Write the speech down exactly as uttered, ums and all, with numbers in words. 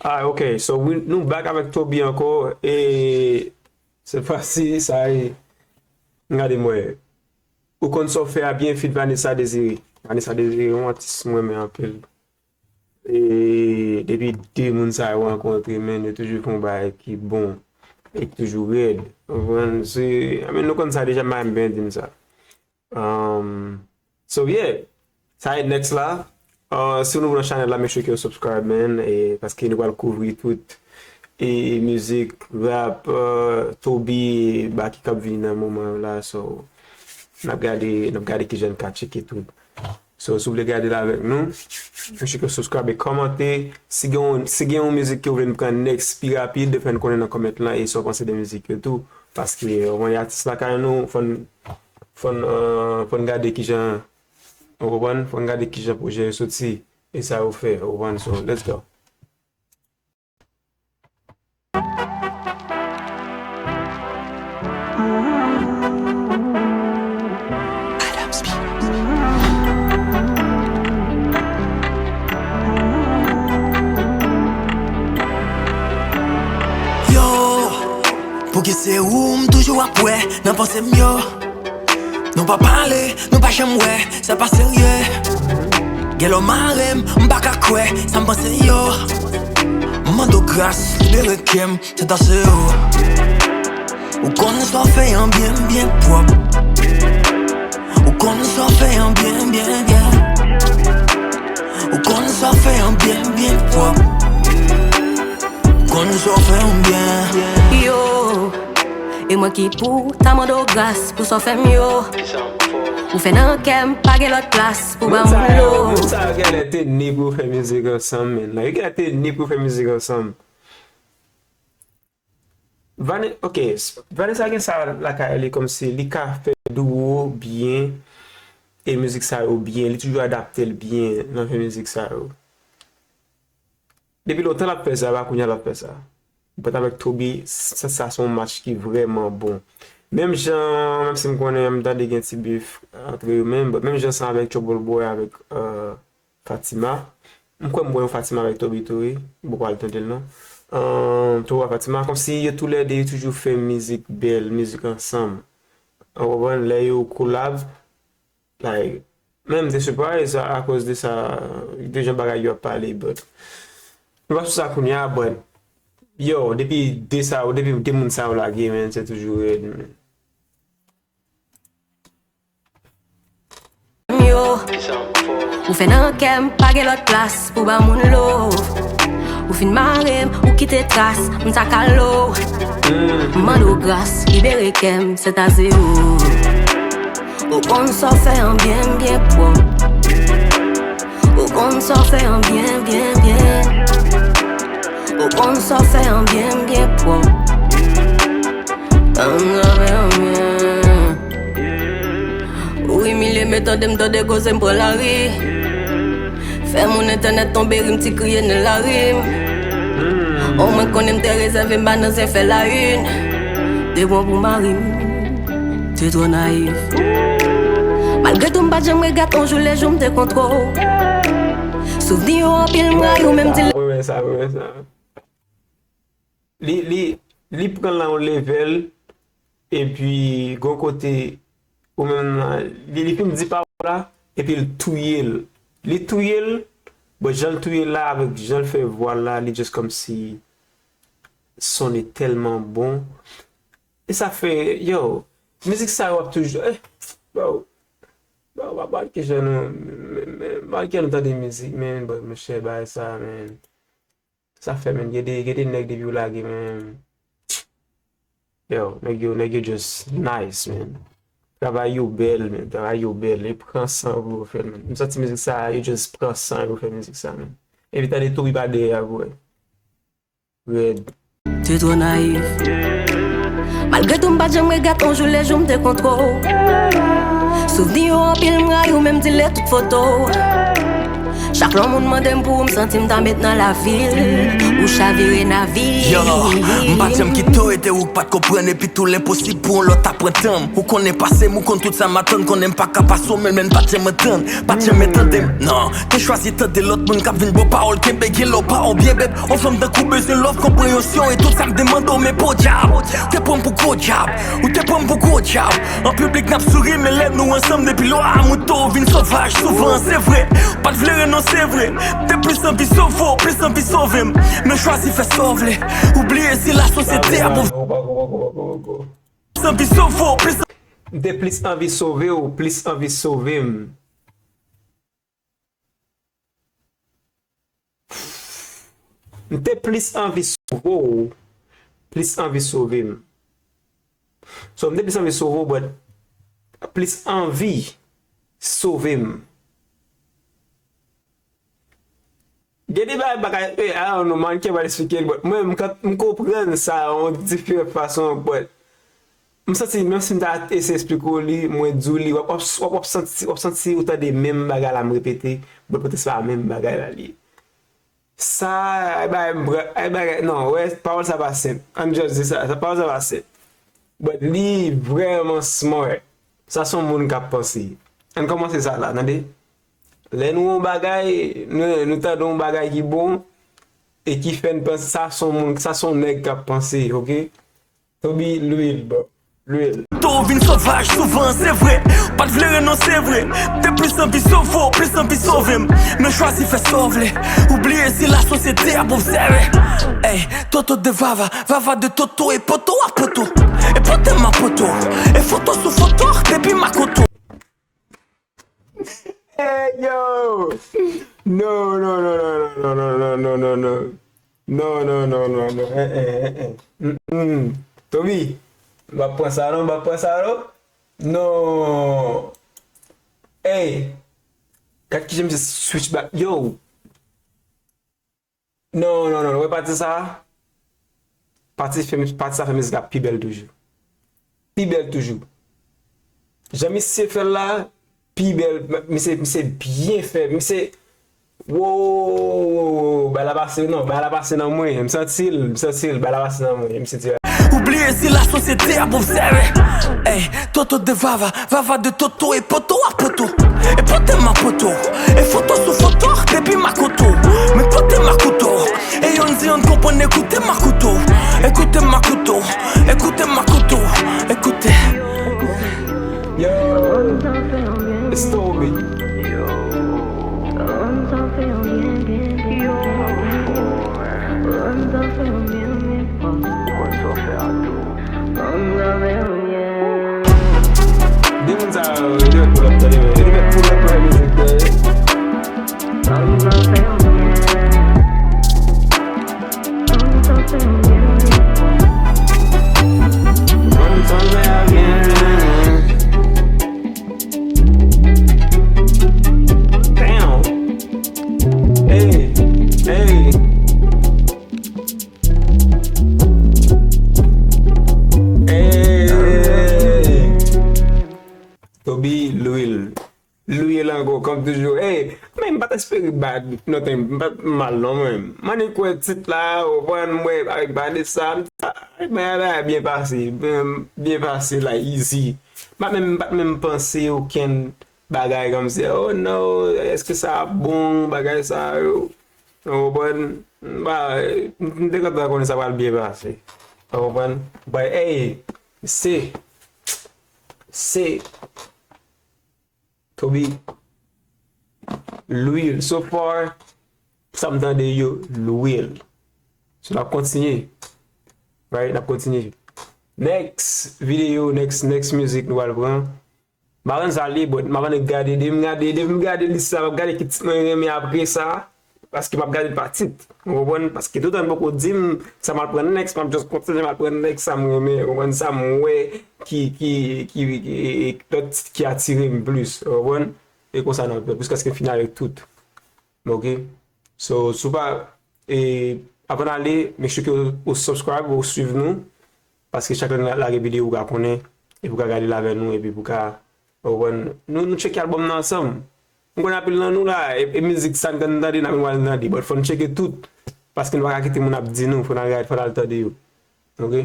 Ah, ok. So, we, nou back avèk Toby ankò. E se fwa si sa e. Gade m wè. Ou konn sa w fè a byen, feat Vanessa Désiré. Vanessa Désiré, yon atis mwen renmen anpil. E depi de moun sa yo rankontre, men yo toujou fè yon bagay ki bon e ki toujou rèd. Ou konprann? Se, I mean, nou konn sa deja, m pa menm bezwen di m sa. Um, so yeah, sa e next la. Uh, si w nouvo nan chanèl la, make sure ke w subscribe, man, e paske nou pral kouvri tout e mizik, rap, uh, Toby, ba ki k ap vini nan moman yo la. So, n ap gade, n ap gade kijan n ka tcheke tout. So, si w vle gade l avèk nou, make sure ke w subscribe e kòmante. Si gen yon, si gen yon mizik ke w vle n pran next pi rapid, fè n konnen nan comment lan e sa w panse de mizik yo tou. Paske, ou konn, atis lakay nou, fò n, fò n, euh, fò n gade kijan, ou konprann? Fò n gade kijan pwojè yo soti e sa yo fè, ou konprann? So, let's go. Yo, pouki se ou m toujou ap wè nan panse m yo? Nou pa pale, nou pa janm wè, sa pa serye. Gen lè w mare m, m pa ka kwè sa m panse yo. M mande w gras, libere kè m, se ta se ou. Ou konn sa w fè an byen, byen pwòp. Ou konn sa w fè an byen, byen, byen. Ou konn sa w fè an byen, byen pwòp. Ou konn sa w fè an byen. Yo, e mwen ki pou ta mande w gras pou sa w fè m yo. Ou fè nan kè m, pa gen lòt plas pou ba moun love. Moun sa yo genlè te ni pou fè mizik ansanm, men. Like, yo genlè te ni pou fè mizik ansanm. Vane-, ok, s-, Vanessa gen sa lakay li, kòmsi li ka fè duo byen, e mizik sa yo byen, li toujou adapte l byen nan fè mizik sa yo. Depi lontan l ap fè sa, pa kounye a l ap fè sa. But avèk Toby, sa, sa se yon match ki vrèman bon. Menm jan, menm si m konnen m tande gen ti bif antre yo menm, but menm jan sa avèk Trouble Boy, avèk, euh, Fatima. M kwè m wè yon Fatima avèk Toby tou, wi. M poko al tande l, non. Ahn, Toby ak Fatima, kòmsi yo toulède, yo toujou fè mizik bèl, mizik ansanm. Ou konprann? Lè yo kolab, like, men m te surprise a, akoz de sa, de jan bagay yo ap pale, but nou pa sou sa kounye a, but, yo, depi de sa, depi de moun sa yo lage, man, se toujou rèd, man. Yo. Ou fè nan kè m, pa gen lòt plas pou ba moun love. Ou fin mare m, ou kite tras, m sa kalo. M mande w gras, libere kè m, se ta se ou. Ou konn sa w fè an byen, byen pwòp. Ou konn sa w fè an byen, byen, byen. Ou konn sa w fè an byen, byen pwòp. Ou imilye m, tande m, tande koze m pran lari. Fè moun entènèt tonbe ri m, ti kriye nan lari m. O mwen konnen m te rezève m ba nan zen fè la une. Te bon pou mari m, te twò nayif. Malgre tou m pa t janm regrèt yon jou le jou m te kontre w. Souvni yo anpil m rayi w menm di l. Mwen renmen sa, mwen renmen sa. Li, li, li pran l nan yon level, epi gon kote, ou menm nan, li, li fin di pawòl la, epi l touye l. Li touye l, but jan l touye l la, avèk jan l fè vwa l la, li just kòmsi sonne tèlman bon. E sa fè, yo, mizik sa yo ap toujou, eh, bro, bro, pa, pa, kijan nou, men, men, pa, kijan nou tande mizik, men, but, monchè, bagay sa, men. Sa fè, men, gen de, gen de nèg depi yo lage, men, yo, nèg yo, nèg yo just nice, men. Travay yo bèl, men, travay yo bèl. Yo pran san yo pou yo fè l, men. M santi mizik sa, yo just pran san yo pou fè mizik sa, men. Epi tande Toby pa dèyè a vre. Rèd. Te twò nayif. Malgre tou m pa t janm regrèt yon jou le jou m te kontre w. Souvni yo anpil m rayi w menm di l tout foto w. Chak lè yon moun mande m pou ou, m santi m ta met nan lavil. Ou chavire navi. Yo, m pa t janm kite w ete ou k pa t konprann, epi tou lenposib pou yon lòt ta pran tan m. Ou konnen pase m, ou konn tout sa m atann, konnen m pa ka pase w, men m pa t janm antann, pa t janm entande m. Non, te chwazi tande lòt moun k ap vin ba w pawòl, kenbe gen lè w pa w byen bèb. On fanm tankou w bezwen love, konpreyansyon e tout sa m te mande w, men podyab. Te pran m pou gwo dyab, ou te pran m pou gwo dyab. An piblik n ap souri, men lè nou ansanm depi lwa a moute w vin sovaj souvan, se vre. Pa t vle renonse vre. M te plis anvi sove w, plis anvi sove m. Men chwazi fè sa w vle. Ou bliye si lasosyete a pou. Plis anvi sove w, plis. M te plis anvi sove w, plis anvi sove m. M te plis anvi sove w, plis anvi sove m. So, m te plis anvi sove w, but plis anvi sove m. Gen de bagay, bagay, eh, I don't know, man, m pa ka esplike l, but mwen, m ka, m konprann sa yon diferan fason, but m santi, menm si m ta eseye esplike w li, mwen di w li, w ap, w ap, w ap, w ap santi, w ap santi ou tande menm bagay la m repete, but poutèt se pa menm bagay la li ye. Sa, ay bagay m pran, ay bagay, non, wè, pawòl sa pa senp. Ann just di sa, sa, pawòl sa pa senp. But li vrèman smart. Sa se yon moun k ap panse. Ann kòmanse sa la, tande. Lè nou yon bagay, nou, nou tande yon bagay ki bon, e ki fè n panse, sa se yon moun, sa se yon nèg k ap panse, oke? Toby, lwil, bro. Lwil. Tou vin sovaj souvan, se vre. Pa t vle renonse vre. M te plis anvi sove w, plis anvi sove m. Men chwazi fè sa w vle. Ou bliye si lasosyete ap obsève. Ey, toto de vava, vava de toto e poto a poto. E pote m a poto. E foto sou foto, depi m a koto. Hey, yo! No, no, no, no, no, no, no, no, no, no, no. No, no, no, no, no. Eh, eh, eh, eh. Mm-mm. Toby, m pa pran sa non, m pa pran sa non. No. Hey. Gad kijan misye switch back. Yo. Non, non, non, wè pati sa a? Pati, fè, pati sa fè mizik la pi bèl toujou. Pi bèl toujou. Jan misye fè l la, pi bèl. Misye, misye byen fè. Misye. Wo, wo, wo, wo, bagay la pase, non, bagay la pase nan mwen. M santi l, m santi l, bagay la pase nan mwen. Misye di. Ou bliye si lasosyete ap obsève. Ey, toto de vava, vava de toto e poto a poto. E pote m a poto. E foto sou foto, depi m a koto. Men pote m a kouto. E yonn di yonn konprann, ekoute m a kouto. Ekoute m a kouto. Ekoute m a kouto. Ekoute. Yo, it's Toby. De moun sa yo, yo te mèt pull up, yo te mèt pull up nan mizik yo. Damn. Hey, hey. Hey. Toby Louil. Louil ankò, kòm toujou. Hey, men m pa t espere bad, nothing, m pa t mal non mwen. Mwen kwè tit la, ou konprann, mwen avèk bad sa, m ta, mwen bagay byen pase, byen, byen pase la, easy. M pa t menm, m pa t menm panse okenn bagay kòmsi, oh no, èske sa ap bon, bagay sa yo. Ou konprann? M pa, m te kontan konnen sa pral byen pase. Ou konprann? But hey, se, se Toby Louil. So far, sa m tande yo, Louil. So n ap kontinye. Right, n ap kontinye. Next video, next, next music nou pral pran. M pa konn sa li, but m ap annik gade, depi m gade, depi m gade lis la, m ap gade ki tit mwen renmen apre sa, paske m ap gade l pa tit. Ou konprann? Paske toutan n poko di m sa m al pran next, m ap just kontinye m al pran next sa m renmen, ou konprann, sa m wè ki, ki, ki, ki, lòt tit ki atire m plis, ou konprann? E konsa n ap fè, jiskaske m fini avèk tout. Ok? So, si w pa, e, avan n ale, make sure ke w, w subscribe, w swiv nou, paske chak lè n lage videyo, ou ka konnen, epi ou ka gade l avè nou, epi ou ka, ou konprann, nou, nou tcheke albòm nan ansanm. M konn anpil nan nou la, e, e mizik sa n konn tande, n ap vin pral tande. But fò n tcheke tout. Paske nou pa ka kite moun ap di nou, fò n al, fò n al tande yo. Ok?